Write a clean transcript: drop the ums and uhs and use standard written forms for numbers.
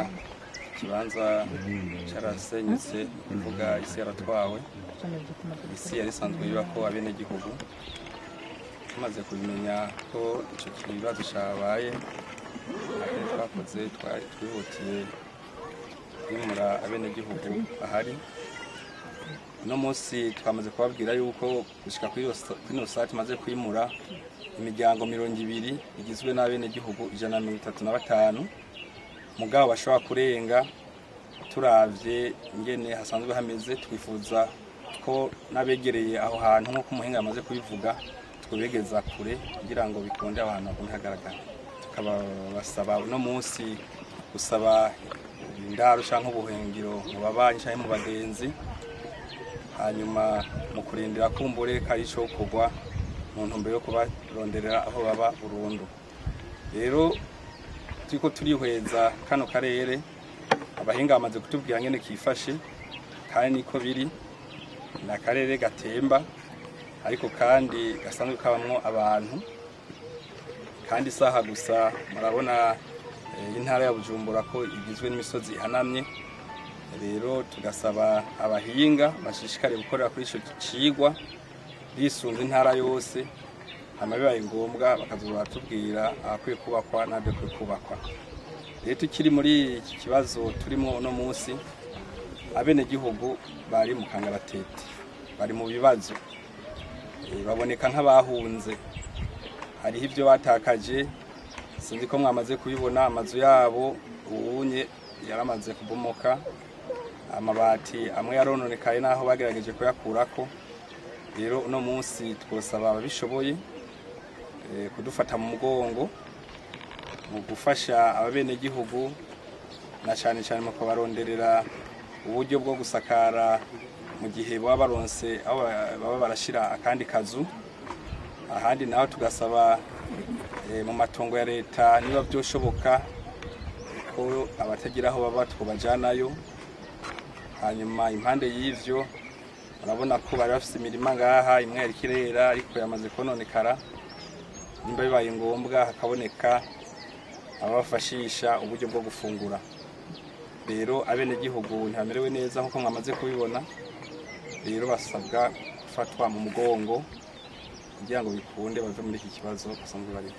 Mubona, ikibanza carasenyutse, kuvuga isi yaratwawe. Isi yari isanzwe yubako abenegihugu. Tumaze kubimenya ko ico kibazo cabaye, akari twakoze, twari twihutiye kwimura abenegihugu bahari. Uno munsi twamaze kubabwira yuko gushika kuri ino saha tumaze kwimura imiryango 20 igizwe n'abenegihugu 135, mugabo bashobora kurenga turavye ingene hasanzwe hameze. Twifuza ko n'abegereye aho hantu, nk'uko umuhinga yamaze kubivuga, twobegeza kure kugira ngo bikunde abantu hagume hagaragara. Tukabasaba uno munsi gusaba indaro canke ubuhungiro mu babanyi canke mu bagenzi, hanyuma mu kurindira kumbure ko ari icokorwa mu ntumbero yo kubaronderera aho baba burundu. Rero turiko turihweza kano karere, abahinga bamaze kutubwira ngene kifashe, kandi niko biri. Ni akarere gatemba, ariko kandi gasanzwe kabamwo abantu. Kandi isaha gusa murabona intara ya Bujumbura ko igizwe n'imisozi ihanamye. Rero tugasaba abahinga bashishikare gukorera kuri ico cigwa bisunze intara yose, hama bibaye ngombwa bakazoza baratubwira ahakwiye kubakwa n'ahadakwiye kubakwa. Rero tukiri muri iki kibazo turimo uno munsi, abenegihugu bari mu kangaratete, bari mu bibazo, baboneka nk'abahunze. Hariho ibyo batakaje, sinzi ko mwamaze kubibona. Amazu yabo ubunye yaramaze kubomoka, amabati amwe yarononekaye n'aho bagerageje kuyakurako. Rero uno munsi twosaba ababishoboye kudufata mu mugongo mu gufasha ababenegihugu, na cane cane mu kubaronderera uburyo bwo gusakara mu gihe baba baronse aho baba barashira akandi kazu. Ahandi naho tugasaba mu matongo ya leta, niba byoshoboka, ko abatagira aho baba twobajanayo. Hanyuma impande y'ivyo, urabona ko bari bafise imirima ngaha, imwe yariko irera ariko yamaze kononekara. Nimba bibaye ngombwa hakaboneka ababafashisha uburyo bwo gufungura. Rero abenegihugu ntibamerewe neza nk'uko mwamaze kubibona. Rero basabwa gufatwa mu mugongo kugira ngo bikunde bave muri iki kibazo basanzwe barimo.